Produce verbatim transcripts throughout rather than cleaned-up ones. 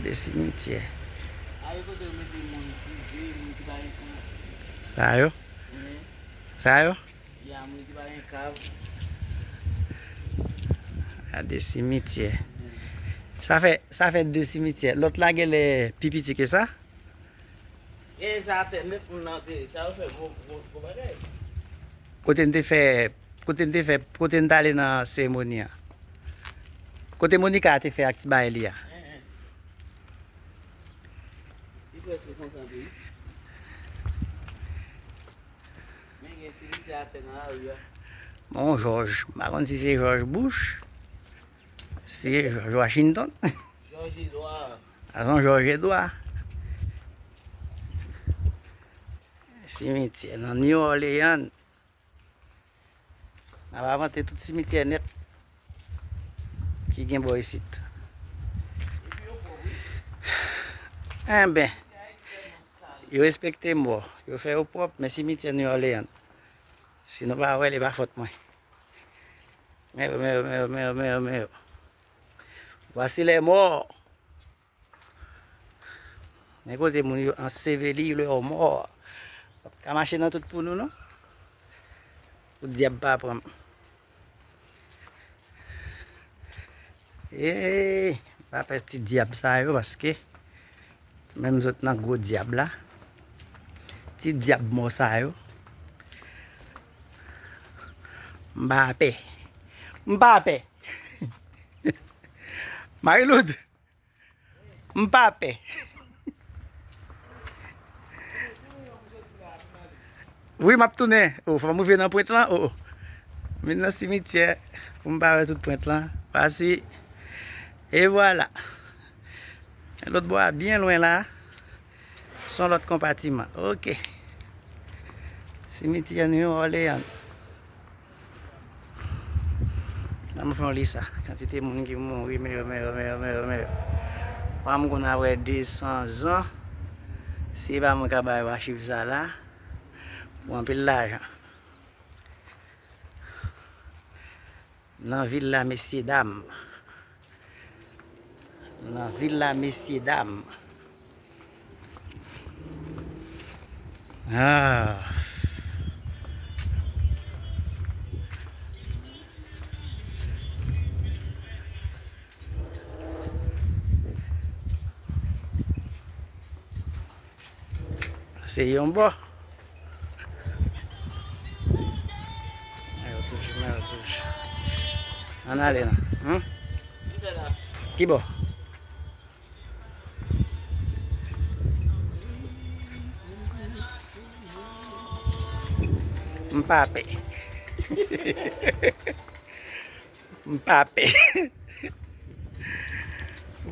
De simityè. Sa yo? Sa yo? Ya, moun ki pa gen kav. Gade simityè. Sa fè, sa fè de simityè. Lòt la genlè pi piti ke sa? E sa atè nèt moun nan te, sa yo fè gwo, gwo, gwo bagay. Kote n te fè, kote n te fè, kote n t ale nan seremoni an. Kote Monica te fè ak ti bagay li a. Hein, hein. Li prèske konsantre, wi. Men gen simityè atè nan lari a. Bon, Jòj. M pa konn si se Jòj Bush, si se Jòj Washington. Jòj Edward. A son Jòj Edward. Simityè nan New Orleans. N ap avante tout simityè nèt ki gen bò isit. Enben, yo respekte mò, yo fè yo pwòp, men simityè New Orleans, si nou pa wè l, e pa fòt mwen. Men yo, men yo, men yo, men yo, men yo, men yo. Voici les morts. Men kote moun yo anseveli lè mò. P ap ka mache nan tout pou nou, non. Pou dyab pa pran m. Ey, m pa pè ti dyab sa yo, paske menm zòt nan gwo dyab la. Ti dyab mò sa yo. M pa pè. M pa pè. Marie-Lourdes. M pa pè. Wi, m ap tounen. O, fò m rive nan pwent lan. O, o. M vin nan simityè pou m pa wè tout pwent lan. Vwasi. E vwala. Lòt bò a byen lwen la. Se yon lòt konpatiman. Oke. Simityè New Orleans. Ann fè yon lis a kantite moun ki mouri, men yo, men yo, men yo, men yo, men yo. Pa m konn apre de san zan, si e pa mwen ka ba yo achiv sa la, pou anpil lajan. Nan vil la, mesye dam. Nan vil la, mesye dam. Ah. Se yon bò. Men yo touche, men yo touche. Ann ale non. Hmm? Ki bò? M pa pè. M pa pè.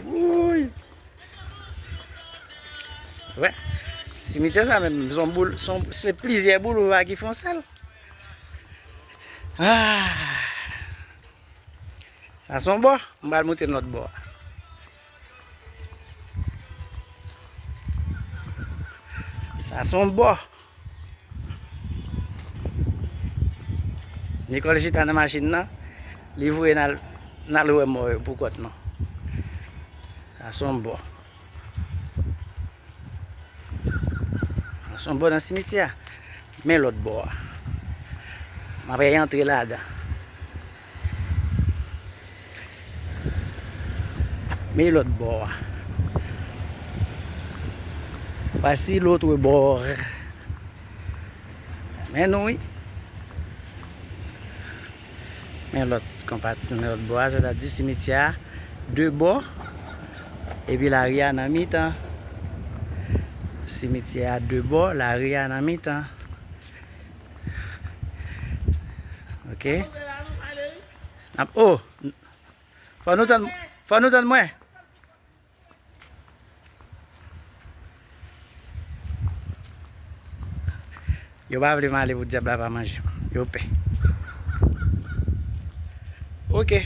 Wouy. Wè. Simityè sa menm, se yon boul, se yon, se plizyè boulva ki fè yon sèl. Ah. Sa se yon bò, m pral montre n lòt bò a. Sa se yon bò. Nicole chita nan machin nan, li voye n al, n al wè mò yo pou kont nou. Sa se yon bò. Sa se yon bò nan simityè a. Men lòt bò a. M ap antre ladan. Men lòt bò a. Voici l'autre bord. Men nou wi. Men lòt konpati, men lòt bò a, sètadi simityè a de bò, epi lari a nan mitan. Simityè a de bò, lari a nan mitan. Oke. N ap, oh! Fò nou tann, fò nou tann mwen. Yo pa vle m ale pou dyab la pa manje m. Yo pè. Oke.